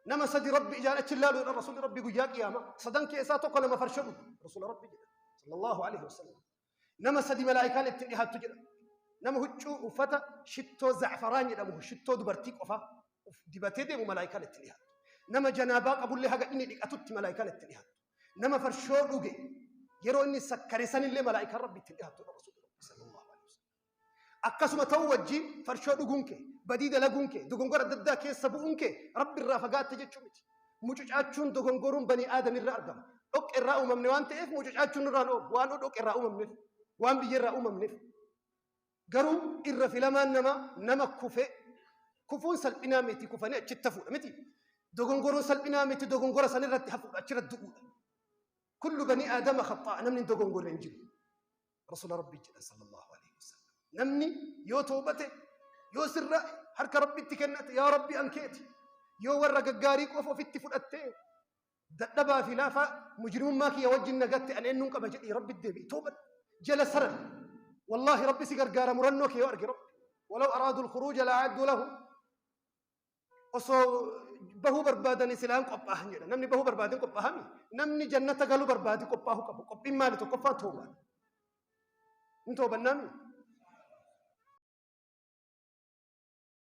Nama sadi Rabbi ijaan achi ilaalu jedhan Rasuulli Rabbi guyyaa qiyaamaa. Sadan keessaa tokko nama farsho dhugu. Rasuula Rabbi jedhan. Sallallahu alaihi wasallam. Nama sadi malaayikaan ittiin dhihaattu jedha. Nama huccuu uffata shittoo za'faraan jedhamu shittoo dubartii qofa uf dibatee deemu malaayikaan ittiin dhihaattu. Nama janaabaa qabullee haga inni dhiqatutti malaayikaan ittiin dhihaattu. Nama farshoo dhuge yeroo inni sakkare sanillee malaayikaan Rabbi ittiin dhihaattu Rasuulli Rabbi sallallahu alaihi wasallam. Akkasuma ta'uu wajjin farshoo dhuguun kee, badii dalaguun kee, dogongora adda addaa keessa bu'uun kee Rabbi irraa fagaatte jechuu miti. Mucucaachuun dogongoruun banii Aadam irraa argama. Dhoqqe irraa uumamne waan ta'eef mucucaachuun nurraa hin oolu. Waan dhoqqe irraa uumamneef, waan biyya irraa uumamneef. Garuu irra filamaan namaa nama kufe kufuun salphinaa miti kufanii achitti hafuudha miti. Dogongoruun salphinaa miti dogongora sanirratti hafuudha achirra du'uudha. Kullu banii Aadama khaxaa namni hin dogongorre hin jiru. Rasuula Rabbii jedhan sallallahu alaihi wasallam. Namni yoo toobate yoo sirra harka Rabbitti kennate yaa Rabbi an keeti yoo warra gaggaarii qofa ofitti fudhattee dadhabaa fi laafaa mujrimummaa kiyya wajjin nagatte an eenyuun qaba jedhii Rabbi deebi'i toobadhu jala saran wallaahi Rabbi si gargaara murannoo kee yoo arge Rabbi walaw araadu alkhuruuja la a'addu lahu Osoo bahuu barbaadanii silaan qophaahan jedha. Namni bahuu barbaadin qophaahami. Namni jannata galuu barbaade qophaahuu qabu. Qophiin maali? Tokkoffaan toobaadha. Hin toobannaami?